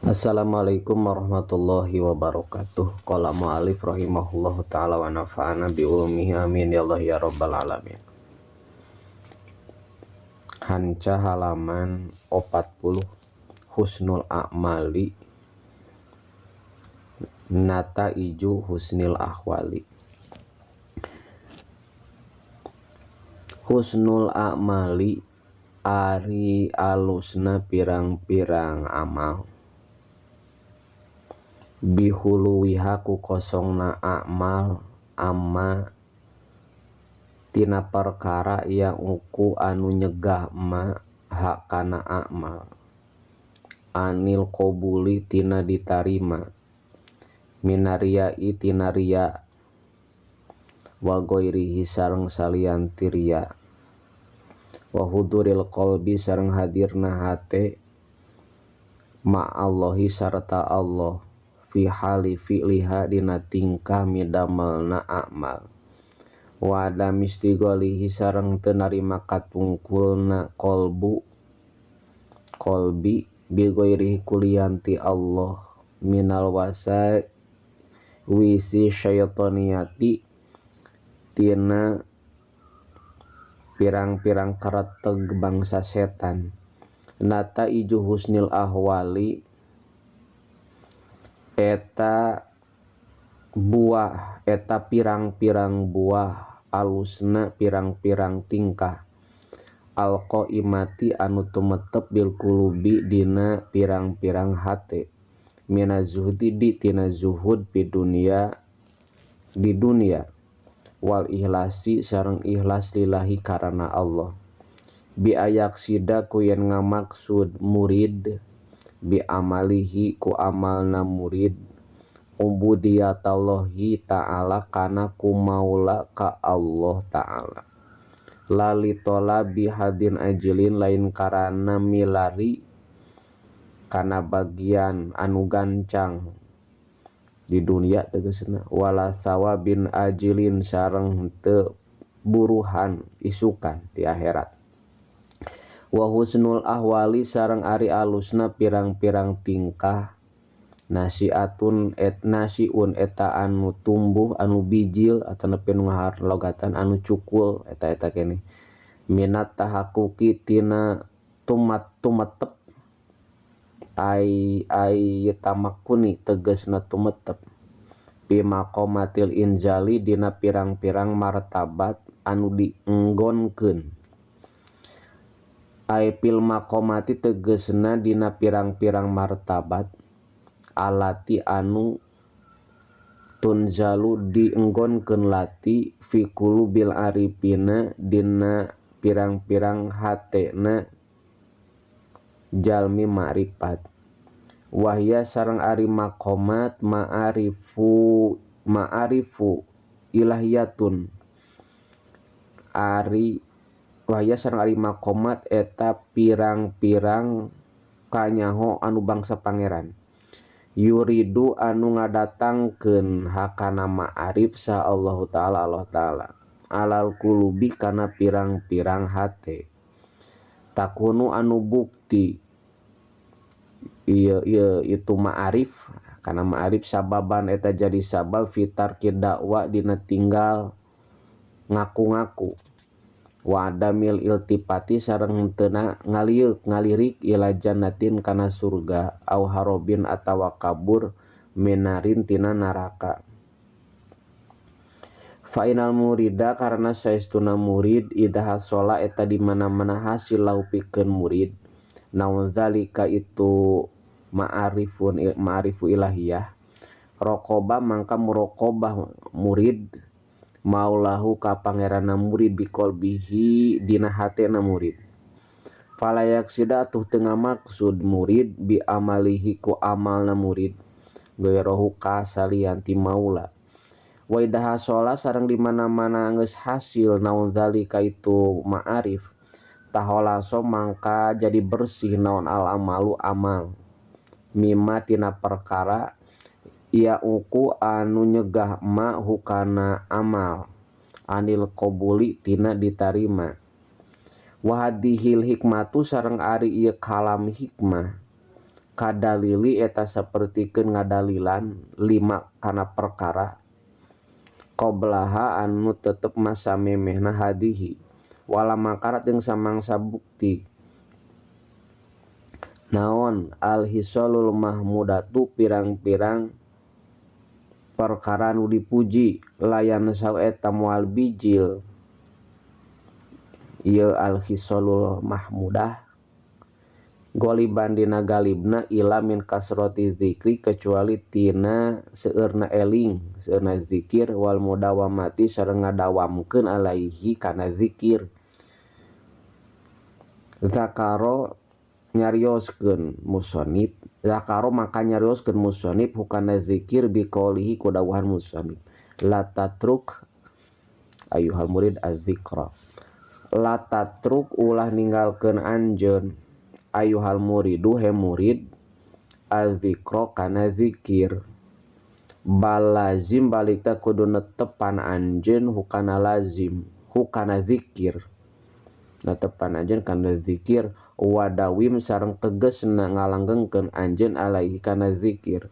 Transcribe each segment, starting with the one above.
Assalamualaikum warahmatullahi wabarakatuh. Qala mu'alif rahimahullahu ta'ala wa nafa'ana bi ulumihi amin ya Allah ya rabbal alamin. Hanca halaman 40, husnul a'mali nataiju husnil ahwali. Husnul a'mali ari alusna pirang-pirang amal, bihuluwiha ku kosongna amal amma tina perkara yang uku anu nyegah ma hak kana amal anil qobuli tina ditarima minariai tina riya wa ghairihi sareng salian ti riya wa huduril qalbi sareng hadirna hate ma'allahi sarta Allah fi hali fi'liha dina tingkah midamelna amal wa adami istigholihi sareng teu narima katungkulna qalbu qalbi bi ghairihi kulianti Allah minal wasa wisi syaitoniyati tina pirang-pirang kereteg bangsa setan. Nata iju husnil ahwali eta buah eta pirang-pirang buah alusna pirang-pirang tingkah alqaimati anu tumetep bil qulubi dina pirang-pirang hate mina zuhdi di tina zuhud di dunia wal ihlasi sareng ikhlas lillahi karana Allah bi ayaksida ku yen ngamaksud murid bi amalihi ku amalna murid ubudiyatallahi ta'ala kana ku maula ka Allah ta'ala lali tolabi hadin ajilin lain karana milari kana bagian anu gancang di dunia tegasna wala sawabin ajilin sareng teu buruhan isukan di akhirat wa husnul ahwali sareng ari alusna pirang-pirang tingkah nasiatun et nasiun eta anu tumbuh anu bijil atanapi nu ngaharlogatan anu cukul eta-eta keneh minat tahakuki tina tumat tumetep ai ai tamakuni tegasna tumetep bi maqamatil inzali dina pirang-pirang martabat anu dienggonkeun ai fil maqamati tegasna dina pirang-pirang martabat alati anu tunzalu dienggonkeun lati fi qulubil arifina dina pirang-pirang hatena jalmi ma'rifat wahya sareng ari maqamat ma'arifu ma'arifu ilahiyatun ari wahya sareng ari maqamat eta pirang-pirang kanyaho anu bangsa pangeran yuridu anu ngadatangkeun hakana ma'arif sa Allah ta'ala Allah ta'ala alal qulubi kana pirang-pirang hate takunu anu bukti ieu itu ma'arif kana ma'arif sababan eta jadi sabab fitar dakwa dina tinggal ngaku-ngaku wa adamil iltifati sareng teu ngalieuk ngalirik ila jannatin kana surga au harobin atawa kabur minarin tina neraka. Fa inal murida karena saestuna murid idza hasola eta di mana-mana hasil lahu pikeun murid naon zalika itu ma'arifun ma'arifu ilahiyah raqaba mangka muraqabah murid maulahu ka pangeranna murid biqalbihi dina hatena murid falayaksida atuh teu ngamaksud murid bi amalihi ku amalna murid gairahu ka salian ti maula wa idza hasola sareng di mana-mana geus hasil naon zalika itu ma'arif taholaso mangka jadi bersih naon al amalu amal mimma tina perkara ia uku anu nyegah ma hukana amal anil qobuli tina ditarima wa hadihil hikmatu sareng ari ieu kalam hikmah Kadalili eta sapertikeun ngadalilan lima kana perkara qoblaha anu tetep masa memehna hadihi wala makarat jeung samangsa bukti naon al-hisalul mahmudatu pirang-pirang perkara nu dipuji layan saw eta moal bijil ieu al-hisalul mahmudah goliban dina galibna ila min kasroti zikri kecuali tina seueurna eling seueurna zikir wal mudawamati sareng ngadawamkeun alaihi kana zikir. Zakaro nyarioskeun musonib, zakaro maka nyarioskeun musonib hukana zikir biqaulihi ku dawuhan musonib la tatruk ayuhal murid azzikra, la tatruk ulah ninggalkeun anjeun ayuhal muridu he murid azzikra kana zikir, balazim balikta kudu netepan anjeun hukana lazim hukana zikir, netepan anjeun kana zikir wadawim sareng tegesna ngalanggengkeun anjeun alaihi kana zikir.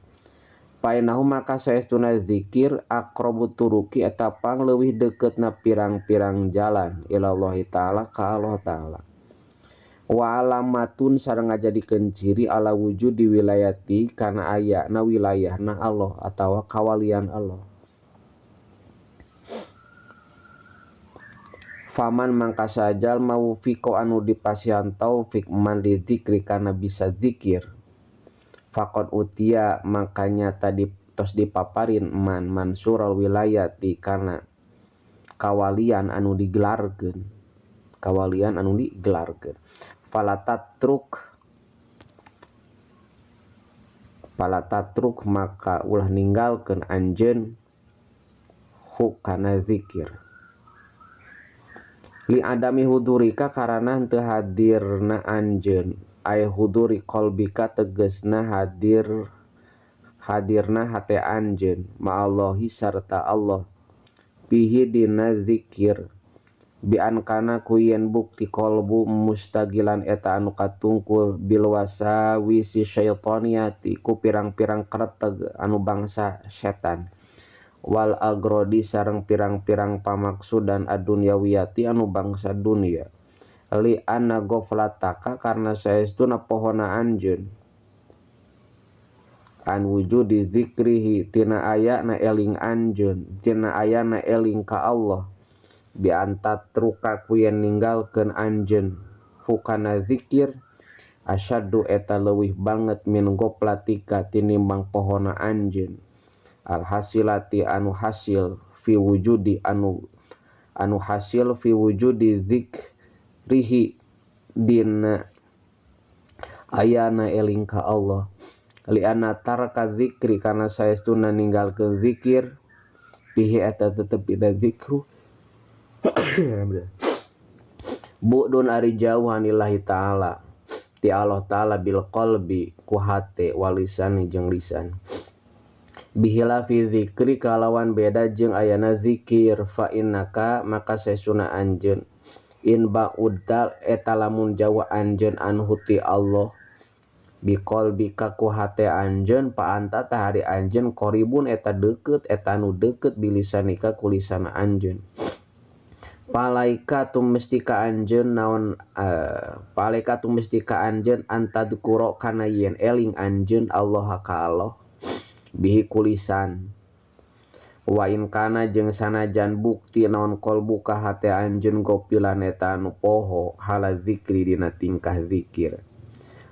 Painahu maka saestuna zikir aqrabu turuki eta pangleuwih deketna pirang-pirang jalan ilallahi ta'ala ka Allah ta'ala. Wa alamatun sareng ngajadikeun ciri ala wujudi wilayati kana ayana wilayahna Allah atawa kawalian Allah. Faman mangka sajal mawfiqo anu dipasihan taufik man dzikri kana bisa zikir faqad utia makanya tadi tos dipaparin man mansural wilayati kana kawalian anu digelarkeun, kawalian anu digelarkeun. Falatatruk maka ulah ninggalkeun anjeun hu kana zikir li adami hudurika karana henteu hadirna anjeun ay huduri qalbika tegesna hadir hadirna hate anjeun ma'allahi sarta Allah pihi dina zikir bi an kana ku yen bukti qalbu mustagilan eta anu katungkul bil wasawisi syaitoniati ku pirang-pirang kreteg anu bangsa setan wal agrodi sareng pirang-pirang pamaksudan adunyawiyati anu bangsa dunia li anna ghaflataka karena saestuna pohona anjeun an wujudi zikrihi tina ayana eling anjeun tina ayana eling ka Allah bi antatruka ku yen ninggalkeun anjeun hukana zikir asyaddu eta leuwih banget min ghaflatika tinimbang pohona anjeun alhasilati anu hasil fi wujudi anu hasil fi wujudi zikrihi dina ayana eling ka Allah li anna taraka zikri kana saestuna ninggalkeun zikir pihi eta tetep dina zikru bu'dun ari jauh anillahi ta'ala ti Allah ta'ala bil qalbi ku hate walisani jeung lisan bihilafi zikri kalawan beda jeung ayana zikir fa innaka maka saestuna anjeun in ba'udta eta lamun jauh anjeun anhu ti Allah biqalbika ku hate anjeun pa anta tahari anjeun qaribun eta deukeut eta nu deukeut bilisanika ku lisan anjeun palaika tumesti ka anjeun naon palaika tumesti ka anjeun antadkuro kana yen eling anjeun Allah ka Allah bihi kulisan wa in kana jeung sanajan bukti naon qalbuka hate anjeun gopilan eta anu poho hala zikri dina tingkah zikir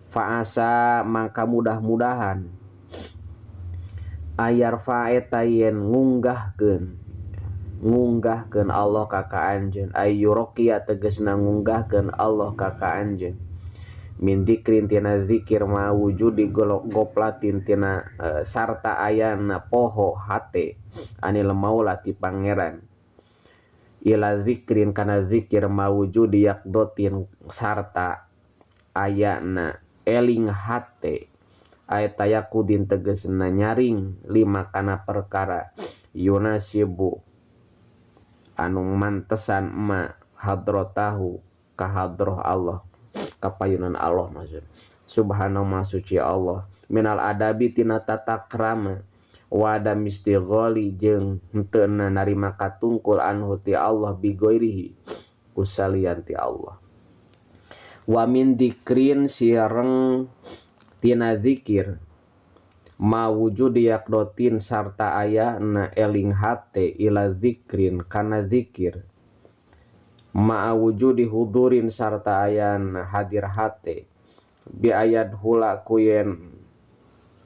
faasa mangka mudah-mudahan ayar fa eta yen ngunggahkeun Allah ka ka anjeun ayyuroqiya tegasna ngunggahkeun Allah ka ka anjeun min dzikrin tina zikir ma wujudi goplatin tina sarta ayana poho hate anil maula ti pangeran ila zikrin kana zikir ma wujudi yaqdotin sarta ayana eling hate ayat tayakudin tegasna nyaring lima kana perkara yunasibu anu mantesan ma hadrotahu ka hadroh Allah kapayunan Allah maksud. Subhanahu ma suci Allah minal adabi tina tata krama wa adam istighali jeung henteu narima katungkul anhu ti Allah bigoirihi kusalian ti Allah. Wa min dzikrin sareng tina zikir ma wujudi yaqdotin sarta ayana eling hate ila zikrin kana zikir ma wujudi hudurin sarta ayana hadir hate bi ayat hula kuyen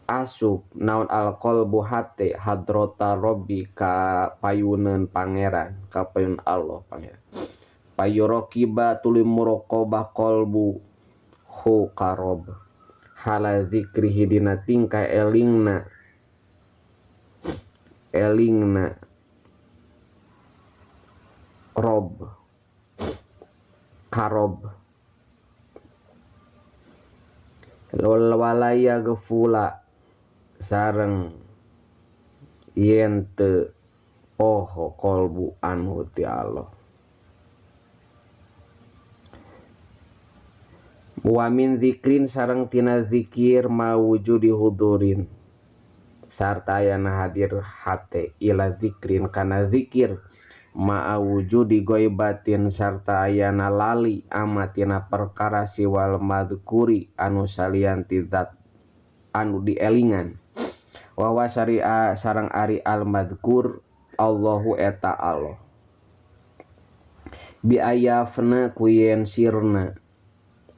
asup naon alqalbu hate hadrata rabbi ka payuneun pangeran ka payun Allah pangeran payuraqiba tuluy muraqabah qalbu hu karob hala zikrihi dina tingkah elingna elingna rob karob walaya gefula sareng yen teu poho kolbu anhu ti Allah. Wa min zikrin sareng tina zikir mawujudi hudurin sarta ayana hadir hate ila zikrin kana zikir ma'awujudi goibatin sarta ayana lali amatina perkara siwal madhkuri anu salian ti zat anu dielingan wa wa syari'a sareng ari al madhkur Allahu eta Allah bi ayafna kuyen sirna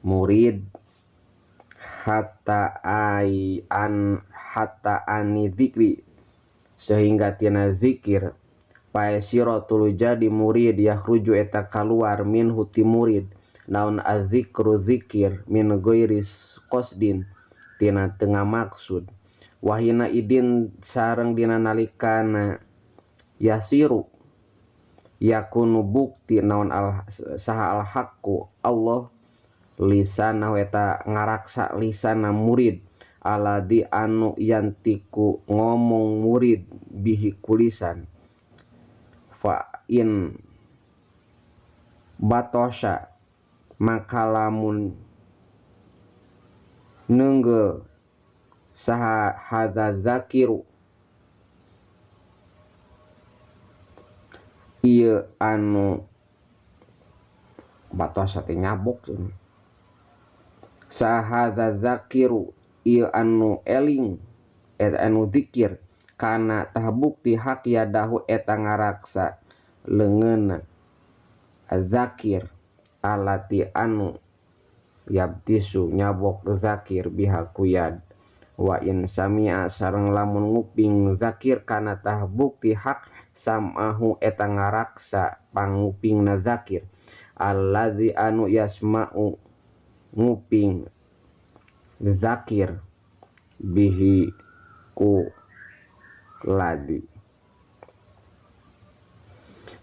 murid hatta ai an hatta ani zikri sehingga tina zikir pae sira tuluy jadi murid yakhruju eta kaluar min huti murid naon azzikru zikir min ghairi qasdin tina tengah maksud wahina idin sareng dina nalikana yasiru yakunu bukti naon al saha al haqqu Allah lisana eta ngaraksa lisana murid aladi anu yantiku ngomong murid bihi kulisan fa in batosha maka lamun nenggel saha hadza zakiru ieu anu batosha teh nyabok sahadza zakiru ieu anu eling eta anu zikir kana tah bukti hak yadahu eta ngaraksa leungeunna zakir alati anu yabtisu nyabok zakir biha kuyad wa in sami'a sareng lamun nguping zakir kana tah bukti hak samahu eta ngaraksa pangupingna zakir alladzi anu yasma'u nguping zakir bihi ku ladi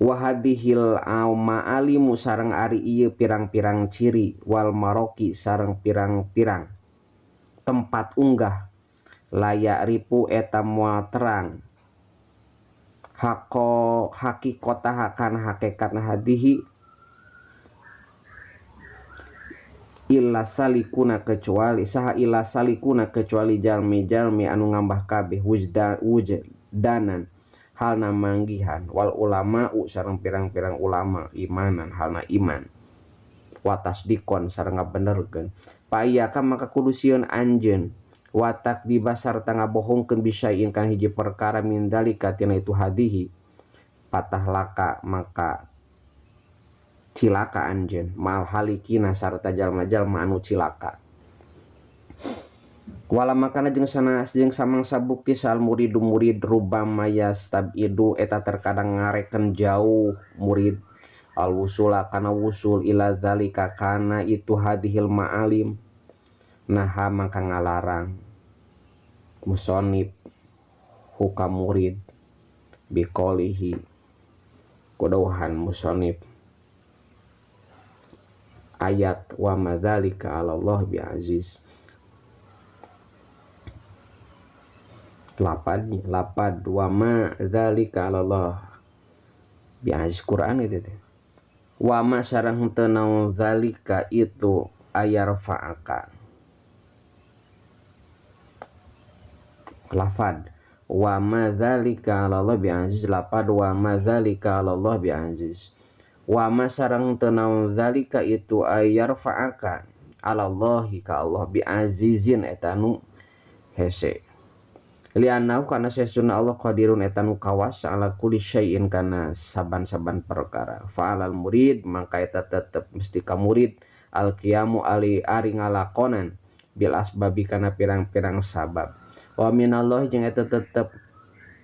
wahadihil ma'alimu sareng ari ieu pirang-pirang ciri wal maroki sareng pirang-pirang tempat unggah layak ripu eta moal terang hako hakikota kana hakikatna hadihi illa salikuna kecuali saha illa salikuna kecuali jalmi-jalmi anu ngambah kabeh wujdanan halna manggihan wal ulama sareng pirang-pirang ulama imanan halna iman watas dikon sareng ngabenerkeun payaka maka kudu sieun anjeun watak dibasar sarta ngabohongkeun bisain kana hiji perkara min dalika tina itu hadihi patah laka maka cilaka anjeun mal halikina sarta jalma-jalma anu cilaka wala makana jeung sana jeung samangsa bukti sal muridu murid rubama yastabidu eta terkadang ngareken jauh murid al wusula kana wusul ila zalika kana itu hadihil ma'alim naha mangka ngalarang musonib huka murid biqolihi kudohan musonib ayat wa madzalika 'ala Allah bi aziz lapad lapad wa ma dzalika 'ala Allah bi aziz Quran itu teh wa ma sareng henteu naon zalika itu ayarfa'aka Lafad wa ma dzalika 'ala Allah bi'aziz, lapad wa ma dzalika 'ala Allah bi'aziz. Wa ma sareng teu naon dzalika itu ayyarfa'aka 'ala Allahi ka Allah bi'azizin eta nu hese. Li'annahu kana saestuna Allah qadirun eta nu kawasa ala kulli syai'in kana saban-saban perkara. Fa'alal murid mangka eta tetep mesti ka murid al qiyamu ali ari ngalakonan bil asbabi kana pirang-pirang sabab. Wa minallah jeung eta tetep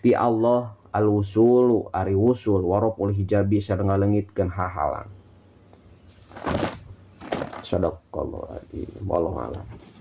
ti Allah al wusulu ari wusul waraful hijabi sareng ngaleungitkeun hahalang. Sadaqallahu aladzim, wallahu a'lam.